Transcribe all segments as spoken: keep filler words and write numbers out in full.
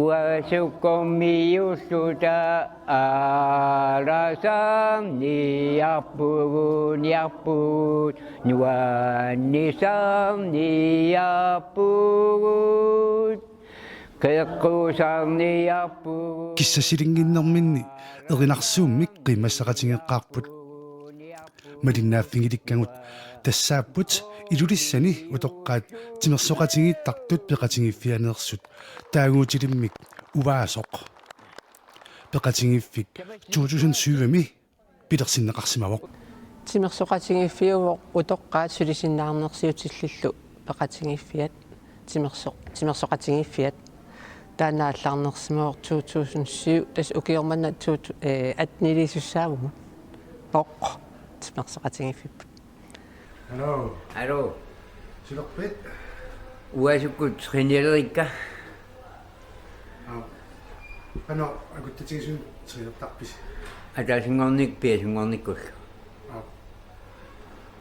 Uasukkormiulluta aalasaarniarpugut, niarpugut, nuannisaarniarpugut, qeqqusaarniarpugut. Kissassilinnginnerminni erinarsuummik qiimmassaqatigeeqqaarput. Malinnaaffigilikkagut tassaapput Ilulissani utoqqaat timersoqatigiittartut peqatigiiffianeersut taaguutilimmik Uvaasoq. Peqatigiiffik to tusind syv-imi pilersinneqarsimavoq. Timersoqatigiiffiuvoq utoqqaat sulisinnaarnersiutillillu peqatigiiffiat, timersoq-, timersoqatigiiffiat. Taanna aallarnersimavoq to tusind syv, tassa ukioq manna to tu-, eh, atten-iliisussaavugut. Oq, timersoqatigiiffipput. Hallo. Hallo. Silerpit? Uaasukkut trænerilerikka. Aa. Qanoq akuttatigisumik trænertarpisi? Ataasinngornikkut piasunngornikkullu. Aa.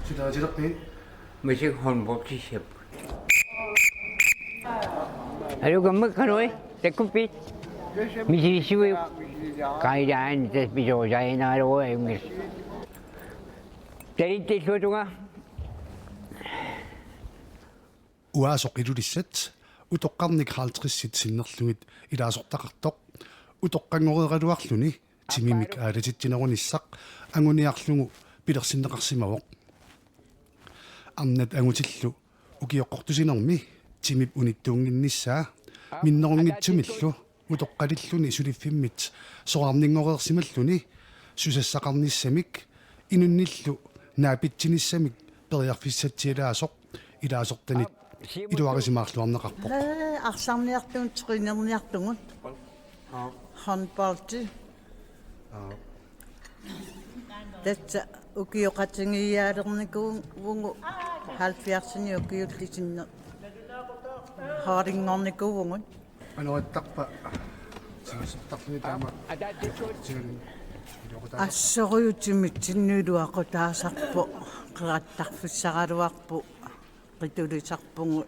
Sileritilerpit? Massakkut håndboldissapput. Aluu, kammak, qanoq, takkuppiit? Misilissuit. Qailaan tassa pisoorsaajinaaruit ajunngilaq. Talittilluatunga. Uvaasoq Ilulissat utoqqarnik halvtredsit sinnerlugit ilaasortaqartoq utoqqanngoreeraluarluni timimik aalatitsinerunissaq anguniarlugu pilersinneqarsimavoq. Arnat angutillu ukioqqortusinermi timip unittuunnginnissaa minnerunngitsumillu utoqqalilluni suliffimmit soraarninngoreersimalluni susassaqarnissamik inunnillu naapitsinissamik periarfissatsialaasoq ilaasortanit iluarisimaarluarneqarpoq. Ee, arsarniartugut, træneriartugut. Håndboldi. Tassa ukioqatigiiaalernikuuvugut halvfjerdsini ukiullit sinne holdinngornikuuvugut. Anorittarpa? Siusortarluni taama. Assorujuk timitsinnut iluaqutaasarpoq, qerattarfissaraluarpoq, qitulisarpugut,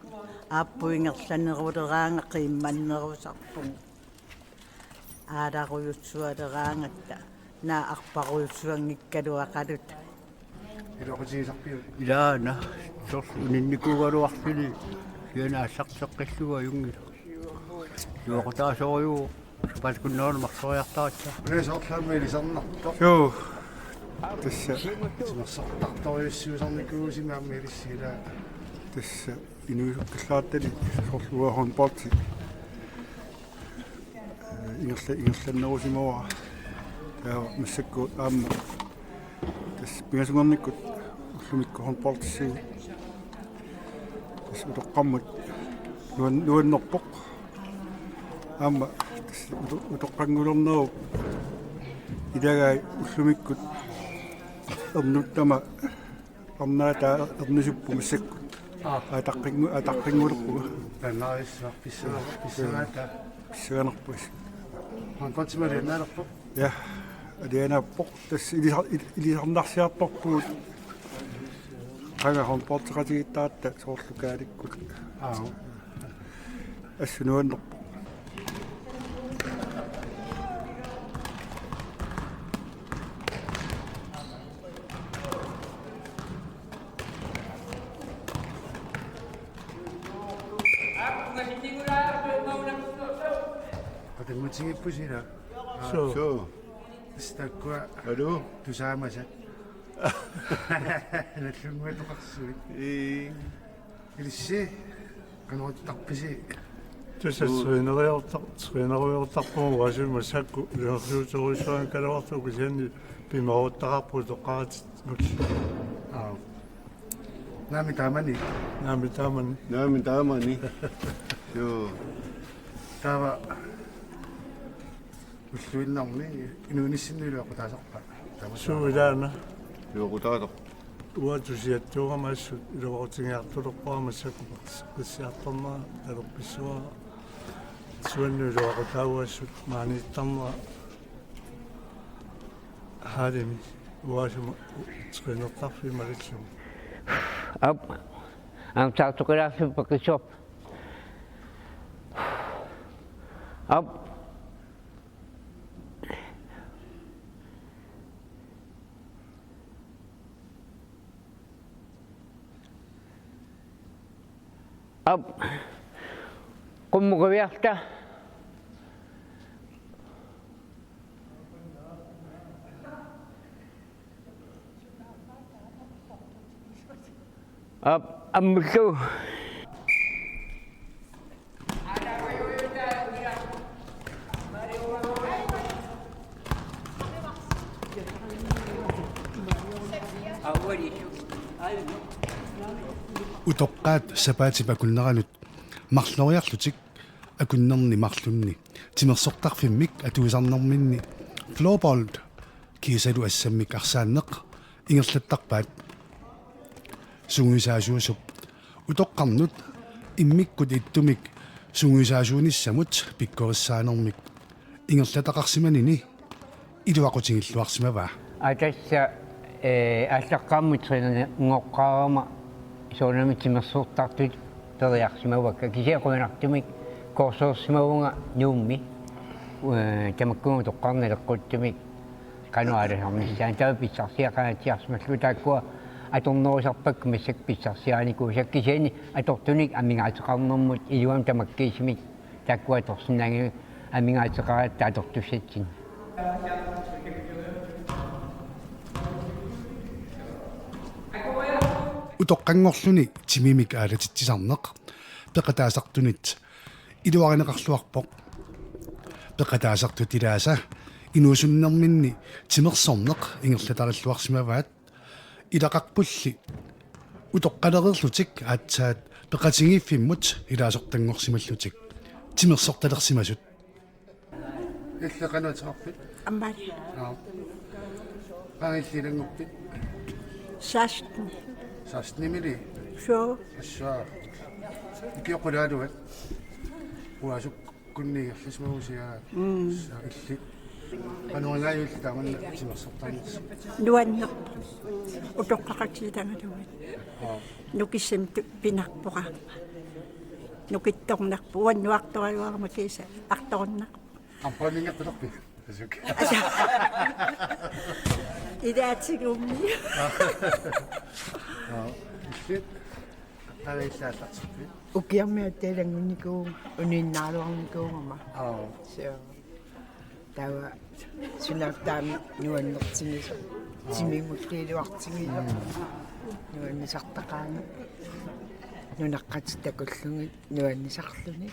aapput ingerlaneruleraangat qiimmannerusarpugut. Aalarujussualeraangatta, naak arparujussuanngikkaluaqaluta. Iluaqutigisarpiuk? Ilaana, soorlu uninnikuugaluarluni, siana aallarteqqillugu ajunngilaq. Iluaqutaasorujuuvoq, sapaatip-akunneranut marsoriartaratta. Una soorlu aamma ilisarnartoq. Suu. Tassa. Timersortartorujussuusarnikuuvusi aamma ilissi ilaa. Tassa inuusukkallaartali soorlu uanga håndboldi ingerla-, ingerlannerusimavara. Taava massakkut aamma tassa pingasunngornikkut ullumikkut håndboldissagut. Tassa utoqqarmut nuan-, nuannerpoq. Aamma tassa uto-, utoqqanngulernerup ilagai ullumikkut ernuttama arnaataa ernusuppoq massakkut. Aa. Ataqqingu-, ataqqinngulerpunga. Taannarissaa pissanga-, pissangaataa. Pissanganarpoq. Håndboldimik alianaalerpoq. Ja, alianaappoq. Tassa ilisa-, il-, ilisarnarsiartorpugut. Qanga håndboldeqatigiittaratta soorlu Kaalikkut. Aa. Assut nuannerpoq. Qatanngutigiippusi ilaa? Suu. Suu. Tassa taakkua. Aluu. Tusaamasat. Nallunnguatoqarsuit. Ii. Ilissi, qanoq ittarpisi? Tassa træneriortar-, træneriortarpunga uasuma sakku ilersuuterujussuanngikkaluartoq kisianni pimeruttaqarpugut toqqaratit nut. Aa. Naamik taamani? Naamik taamani. Naamik taamani. Joo. Taava ulluinnarni inuunissinnut iluaqutaasarpa? Suu ilaana. Iluaqutaasarpoq. Uanga tusiattuugama assut iluaqutigiartulerpara massakkut qissiartornera talerpissavara. Suannut iluaqutaavoq assut maaniittarnera. Haalimi uasuma trænertarfik malillugu. Aap, aamma taartoqqilaarlugu peqqissuarput. Aap. Aap. Qummut qiviarluta. Aap, ammullu. Utoqqaat sapaatip akunneranut marloriarlutik akunnerni marlunni timersortarfimmik atuisarnerminni floorball kiisalu assammik arsaanneq ingerlattarpaat. Sungiusaasuusup utoqqarnut immikkut ittumik sungiusaasuunissamut pikkorissaanermik ingerlataqarsimanini iluaqutigilluarsimavaa. Aa, tassa, ee, aallaqqaammut træningoqqaarama soorunami timersortartut periarsimavakka. Kisianni qujanartumik koorsoorsimavunga Nuummi, ee, tamakkununnga utoqqarnut naleqqutsumik qanoq aalisarnissaa. Taava pissarsiaqangaatsiarsimallugu, taakkua atornerusarpakka massakkut pissarsiarinikuusakka, kisianni atortunik amigaateqarnermut iluamik tamakkiisumik taakkua atorsinnaanngillat, amigaateqaratta atortussatsinnik. Utoqqanngorluni timimik aalatitsisarneq peqataasartunit iluarineqarluarpoq. Peqataasartut ilaasa inuusunnerminni timersorneq ingerlatarilluarsimavaat. Ilaqarpulli utoqqalereerlutik aatsaat peqatigiiffimmut ilaasortanngorsimallutik timersortalersimasut. Illit qanoq ateqarpit? Amalia. Aa. Qanga illit ilannguppit? Seksten. Seksten-imili? Suu. Assut. Ukioq qulaaluat. Uasuk kunni erlisimagusia. Mm. Sa illit. Qanoq ilaajuillit taamanna timersortarnissat? Nuannerpoq. Utoqqaqatigiit tagalugit. Aa. Nukissamik tu-, pinarpoq aamma. Nukittornarpoq. Uannut artoraluarama kiisa artornarpoq. Ampaaninngittarpit? Asuk. Ilaatigummi. Aa. Illit. Qanga illit aallartippit? Ukiarmi aatsaat ilanngunnikuuvunga, uninnaaluarnikuugama. Aa. Suu. Taava sunaaffa taama nuannertigisoq. Aa. Timimullu iluartigisoq. Mm. Nuannisartaqaanga. Nunaqqatit takullugit nuannisarluni.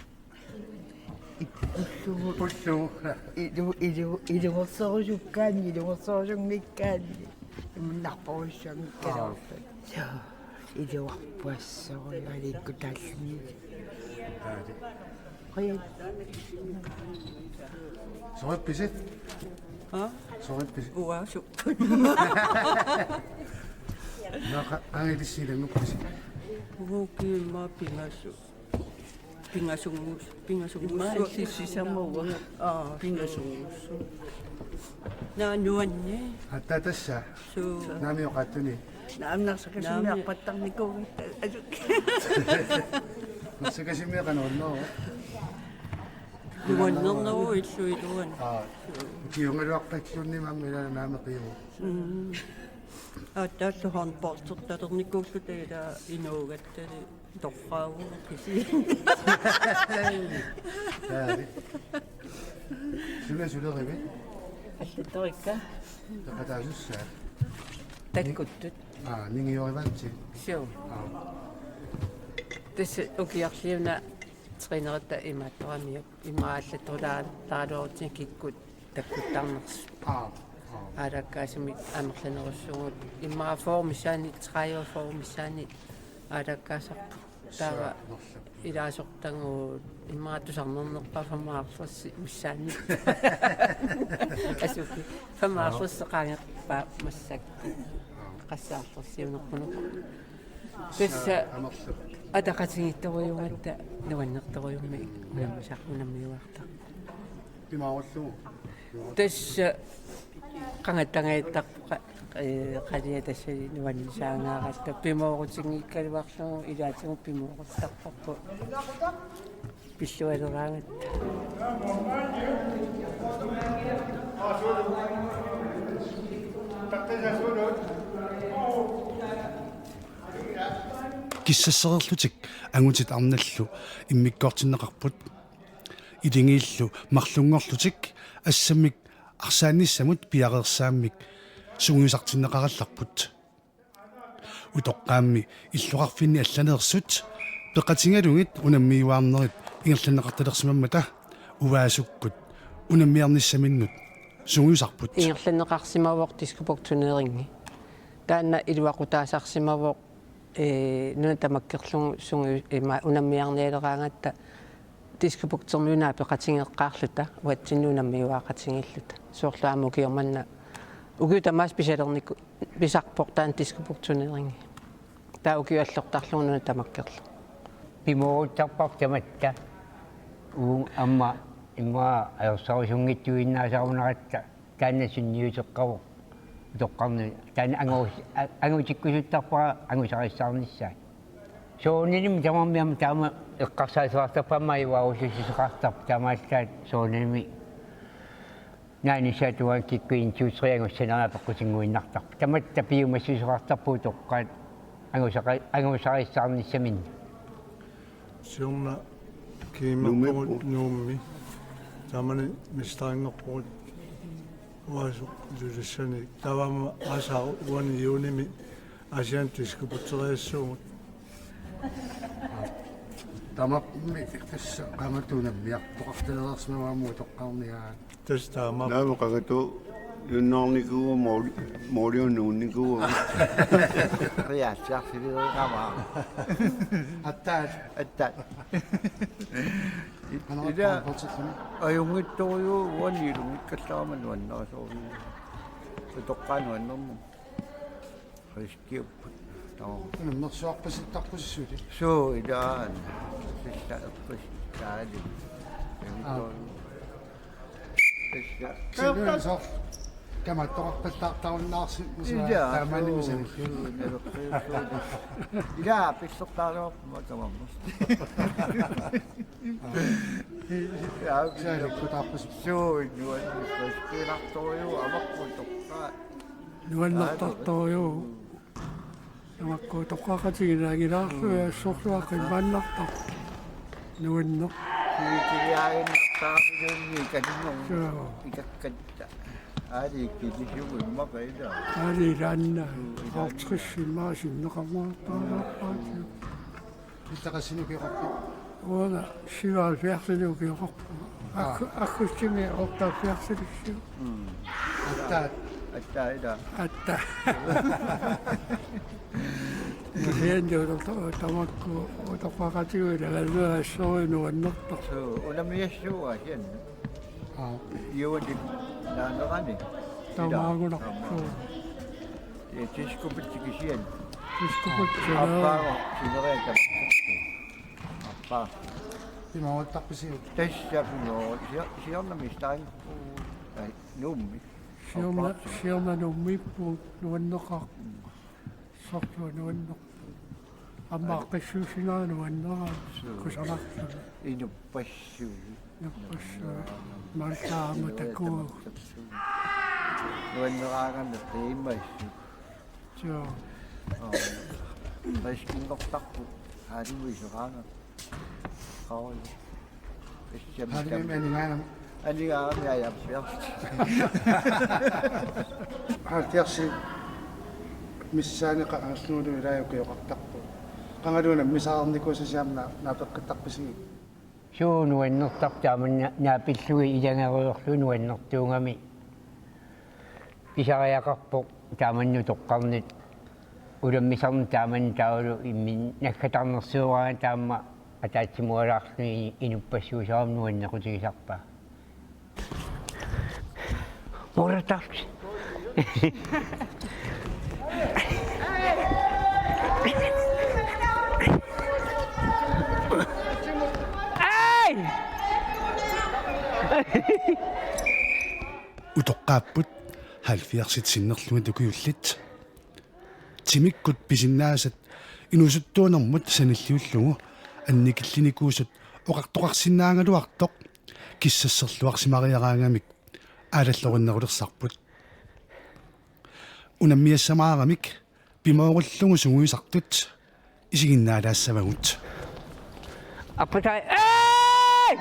Ippullugu. Ippullugu. Ilu-, ilu-, ilungersorusukkaanni, ilungersorusunngikkaanni. Imminnarporujussuanngikkaluarput. Aa. Suu, iluarpuassuujualiikkutaalluni. Aali. Qujat. Soqippisi? Aa? Soqippisi? Uasu. Naqa, qanga ilissi ilannguppisi? Ukiut immaqa pingasut. Pingasungus-, pingasungus-. Immaqa illit sisamat uanga. Aa, pingasungus-. Naa nuanni. Aatsaat tassa. Suu. Naamik oqaatsuni. Naamik Narsakasummi. Naamik. Arpattarnikuugatta. Asuk. Narsakasummi qanoq unnerua? Nuannerneruvoq illup iluani. Aa. Ukiugaluarpalluunniit aamma ilaanni naamik qiimu. Mm. Aa, taallu håndboldertalernikuulluta ilaa inuugattali. Torraavugut kisianni. Taali. Suna sulerivit? Allattorikka. Peqataasussaat. Takkuttut. Aa, ningiorivaatsi. Suu. Aa. Tassa ukiarli una træneritta imaattoramiuk. Immaqa allattorlaa-, -laaluarutsinni kikkut takkuttarnersut. Aa, aa. Aalakkaasumik amerlanerussuugut. Immaqa fyrre missaanni, tredive fyrre missaanni aalakkaasarput. Taava ilaasortagut immaqa tusarnernerpaaq femoghalvtreds missaanni. Asuk, femoghalvtreds qaangerpaaq massakkut. Qassaartorsiunerpunuk. Tassa ataqatigiittorujuugatta nuannertorujummik unammisaq unammiuartaq. Pimaarullugu. Tassa qangattangaattarpoq, ee, qalia tassani nuannisaangaaratta pimoorutinngikkaluarlugu ilaatigut pimooruttarparput. Illualeraangatta. Kissassereerlutik angutit arnallu immikkoortinneqarput. Ilingiillu marlunngorlutik assammik arsaannissamut piareersaammik sungiusartinneqarallarput. Utoqqaammi illoqarfinni allaneersut peqatigalugit unammiuaarnerit ingerlanneqartalersimammata uaasukkut unammiarnissaminnut sungiusarput. Ingerlanneqarsimavoq Diskobugtturneringi. Taanna iluaqutaasarsimavoq, ee, nuna tamakkerlugu sungiu-, ima unammiarnialeraangatta Diskobugtermiuna peqatigeqqaarluta uatsinnut unammiuaaqatigiilluta. Soorlu aamma ukioq manna, ukiut tamaasa pisalerniku-, pisarpoq taanna Diskobugtturneringi. Taava ukiup allortarlugu nuna tamakkerlugu. Pimooruttarpara tamatta. Uagut aamma immaqa ajorsarujussuanngitsuinnaasarunaratta. Taanna sunniuteqqavoq utoqqarnut. Taanna angu-, a-, angutikkusuttarpara angusarissaarnissaat. Soorunalimi tamarmi aamma taama eqqarsaateqartarput aamma iluarusussisoqartarput taamaallaat soorunalimi naanissaat uanga kikkut en to tre angussanera peqqutinnguinnartarput. Tamatta piumassuseqartarput utoqqaat angusaqa-, angusarissaarnissaminnut. Siorna kiimmerpugut Nuummi. Nuummi. Taamani mesterinngorpugut uasoq Ilulissani. Taava aamma aasaq uani juunimi Aasianni Diskobugteriassuugut. Tamarmi tassa qaammatip unammiartoqartalereersimavaa aamma utoqqarniaat. Tassa taama. Naamik qangatut junnoornikuuvoq mool-, mooliunnuunnikuuvoq. Riatsiarfiliugamaa. Attaat. Attaat. Qangatta ila fortsettami. Ajunngitsorujuuvoq uani ilunngikkallarama nuannerasoorujussuuvoq. Utoqqaat nuannermut. Riskiupput. Taava. Unammersuarpasittarpusi suli. Suu, ilaana. Sissa eqqissaalli. Aa. Sissa. Sinuan soorlu kamaattoqarpallaartarunnaarsi. Ila, taamaanimi suu, sanilliu. Suu, naleqqiussuutit. Ila, pissortaarama tamarmi. Ila, saalikkutaarpasi. Suu, nuan, riskiilartorujuuvoq, amakku utoqqaat. Nuannertartorujuuvoq. Tamakku utoqqaqatigiinnaanngilaarlugit assorsuaq qimmaannartarpoq. Nuanneq. Kiliaaginnartaramiluunniit katinnermut. Joo. Ikakkatta. Aali kilisiugu immaqa ila. Aali ilaanna. Joo, ilaanna. Halvtreds immaqa sinneqarneqartarpaat. Illit qassinut ukioqarpit? Uanga syvoghalvfjerdsinik ukioqarpunga. Aa. Ak-, aggustimi otteoghalvfjerdsilissaagut. Mm. Attaat. Attaat ila. Attaat. Kisianni uto-, tamakku utoqqaqatigiit ilagalugit assorujuk nuannertarpoq. Suu, unammiassuugut kisianni. Aa. Juullip naanerani. Taamaanngilaq. Ila. Suu. Ja, Diskobugti kisianni. Diskobugti. Aappaagu sineriak tamakku. Aappaa. Pimooruttarpisiuk? Tassa pimoorut-, sia-, siornami stang. Ai, Nuummi. Siorna, aappaa. Siorna Nuummiippugut nuanneqaaq. Mm. Soorlu nuanneq. Aamma aaqqissuussineq nuanneraa. Suu. Kusanartumik. Inuppassuit. Inuppassuit. Maltaama takuu. Nuanneraangamik qiimassut. Joo. Aa. Riskinngortarput. Aaliuiseraangat. Qauli. Alimmi aningaanami. Aningaanami ajappiarsi. Halvfjerdsit missaani qangaallungalu ilaa ukioqartarpugut. Qangaluunniit missaarnikuusasi aamma naapeqqittarpisigit? Suu nuannertarpoq taama na-, naapillugit ilagerujoorlugit nuannertuugami. Pisariaqarpoq taamannak utoqqarnut ulammisarnut taamannak taavalu imminut naggatarnersiuaraangat taama ataatsimuugaluarluni inuppassuusarami nuannequtigisarpaa. Muratavs. Ai! Utoqqaapput halvfjerdsit sinnerlugit ukiullit. Timikkut pisinnaasat inuusuttuunermut sanilliullugu annikillinikuusut oqartoqarsinnaagaluartoq kissasserluarsimariaraangamik aallallorinnerulersarput. Unammiassamaaramik pimoorullugu sungiusartut isiginnaalaassavagut. Afrika. Ej!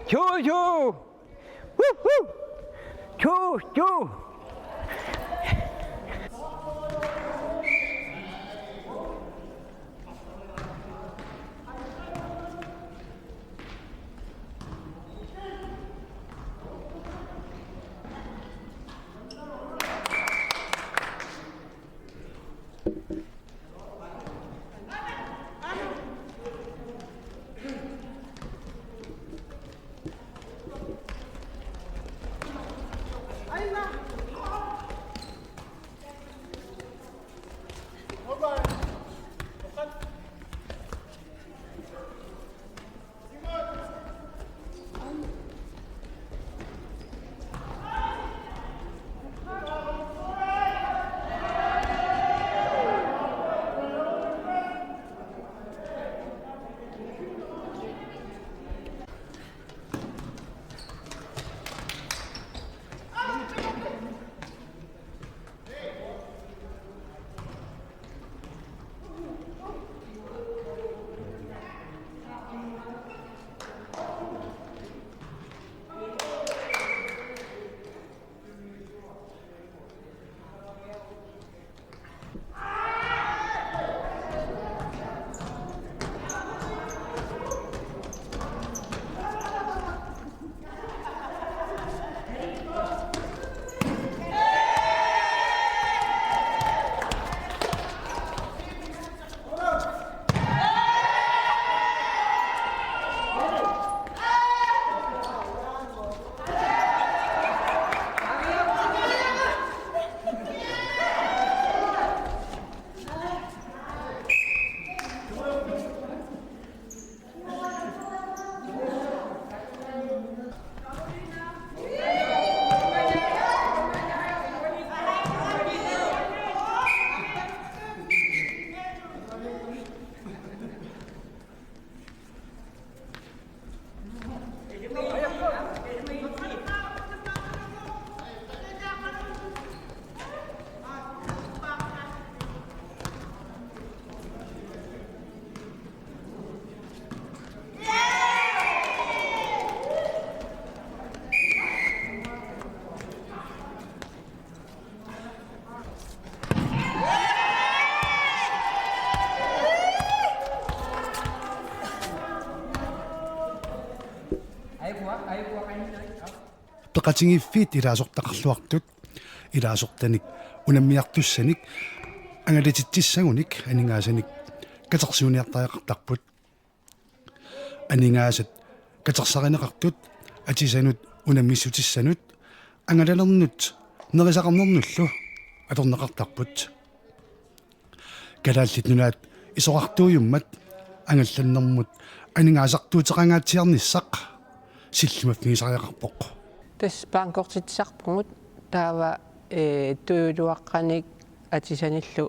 Choo, choo. Woo, woo. Choo, choo. Peqatigiiffiit ilaasortaqarluartut, ilaasortanik unammiartussanik angalatitsissagunik aningaasanik katersuiniartariaqartarput. Aningaasat katersarineqartut atisanut unammissutissanut angalalernut nerisaqarnernullu atorneqartarput. Kalaallit Nunaat isorartuujummat angallannermut aningaasartuuteqangaatsiarnissaq sillimaffigisariaqarpoq. Tassa bankortitsisarpugut taava, ee, tujuuluaqqanik atisanillu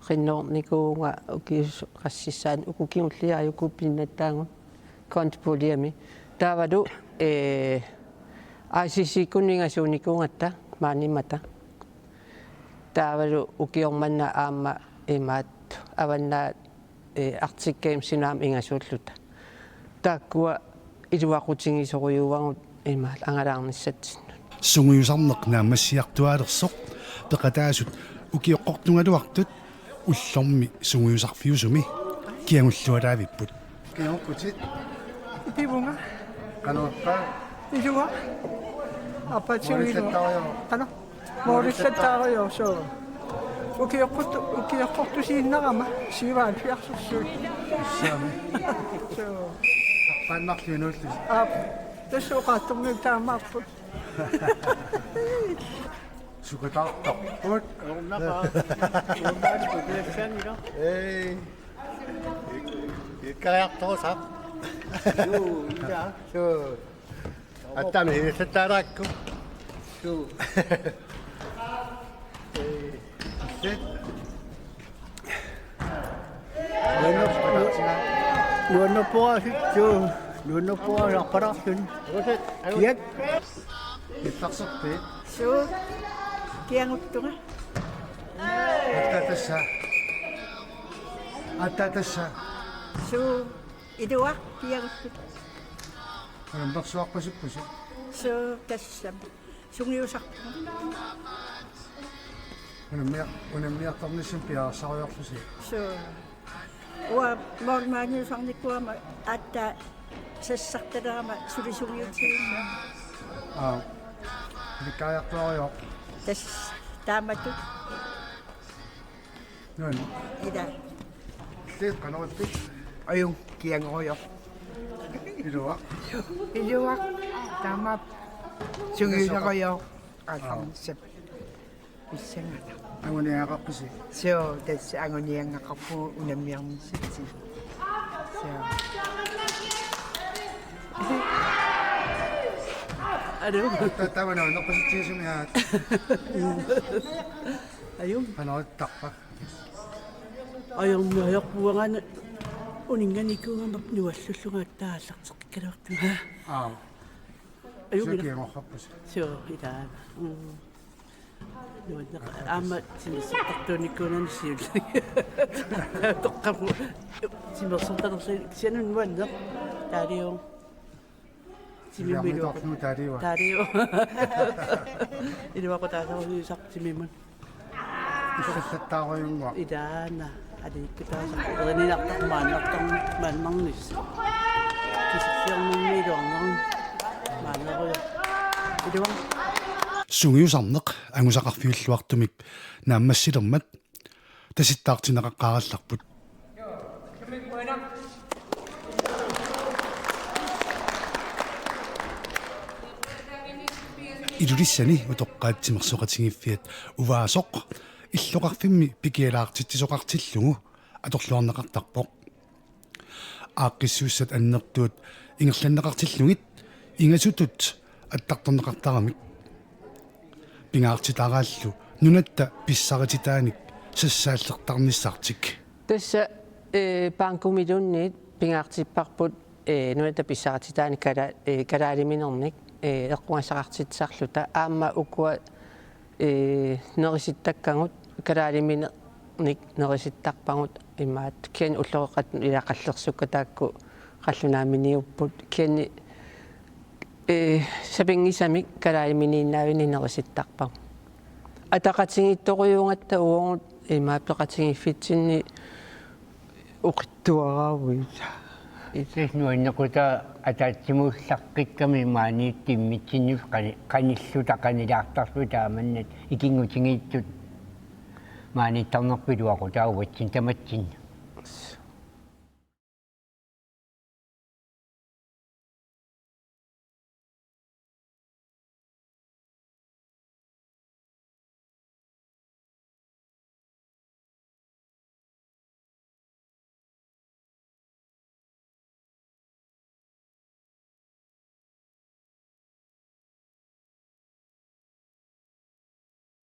qinnuornikuuvunga ukiussissaani uku kingulliit uku pinnattaagut kontopuljemi. Taavalu, ee, I C C-kkunni ingasuunikuugatta maaniimmata. Taavalu ukioq manna aamma imaattoq Avannaata, ee, Arctic Gamesinut aamma ingasuulluta. Taakkua iluaqutigisorujussuuagut imaattoq angalaarnissatsinnut. Sungiusarneq naammassiartuaalersoq peqataasut ukioqqortugaluartut ullormi sungiusarfiusumi kiagullualaavipput. Kiagukkutit. Pivunga. Qanorpa? Ilua. Apatsiu ilua. Moorillattaarujoo. Qano? Moorillattaarujoo, suu. Ukioqqortu-, ukioqqortusiinnarama syvoghalvfjerdsersuit. Saami. Suu. Arpaannarlu inuullusi. Aap, tassa oqaattormiut taamaappoq. Sukataartarput. Ornapa. Ornapa. Ei. Ikkariartorusaq. Juu, ija. Juu. Attaami hinisattaarakku. Juu. Ei. Illit. Nuannerporaasitsu, nuannerporaasarpalaarluni. Kiak. Illarserpi. Suu, kiaguttunga. Atta tassa. Atta tassa. Suu, iluaq kiaguttut. Anammersuarpasippusi. Suu, tassami. Sungiusarpunga. Unammiar-, unammiartarnissamut piareersariarlusi. Suu. Uanga maaniusarnikuugama aatsaat sassartalerama suli sungiutigimmagu. Aa. Ilikkariartuaariuk. Tassa taamatut. Nuann. Ila. Illit qanoq ippit? Ajunngilaq, kiagorujuk. Iluaq. Iluaq. Taamaappoq. Sungiusarujuk. Aa. Aallarnissap. Pissangana. Anguniagaqarpisi? Suu, tassa anguniagaqarpugut unammiarnissatsinni. Suu. Aluu. Ta-, taava nuannerpasitsigisumiaat. Ajunngilaq. Qanoq ittarpa? Ajunngilaq, uanga uninganikuugama nuallullunga aatsaat aallarteqqikkaluartunga. Aa. Ajunngilaq. Suu, kiagorpasi. Suu, ila. Mm. Nuanneq-, aamma timersortartuunikuunani siulleq. Toqqamu. Timersortalerluni kisianni nuanneq. Taaliu. Timimut iluaqu-, Silaammitorlu taaliua. Taaliu. Iluaqutaasarujussuusarpoq timimut. Issattaarujunngua. Ilaana. Aliikkutaasarpoq. Erininartarpoq maannartarn-, maannarnissaq. Kisitsisiornermi iluarnermi. Maannarujoq. Iluaq. Sungiusarneq angusaqarfiulluartumik naammassilermat tasittaartinneqaqqaarallarput. Ilulissani utoqqaat timersoqatigiiffiat Uvaasoq illoqarfimmi pikialaartitsisoqartillugu atorluarneqartarpoq. Aaqqissuussat annertuut ingerlanneqartillugit ingasutut attartorneqartaramik. Pingaartitaraallu nunatta pissarititaanik sassaallertarnissartik. Tassa, eh, bankumiluunniit pingaartipparput, eh, nunatta pissarititaanik kala-, eh, kalaaliminernik, eh, eqqugassaqartitsisarluta aamma ukua, eh, nerisittakkagut kalaaliminernik nerisittarpagut imaattoq kisianni ulloqeqqata ila qallersukkat taakku qallunaaminiupput kisianni, eh, sapinngisamik kalaaliminiinnaavinik nerisittarpagut. Ataqatigiittorujuugatta uagut imaappoq peqatigiiffitsinni oqitsuaraavugut. Tassa nuannequtaa ataatsimuullaqqikkami maaniittup immitsinnut qani-, qanilluta qanilaartarluta taamannat ikinngutigiittut maaniittarnerput iluaqutaavugut tamatsinni.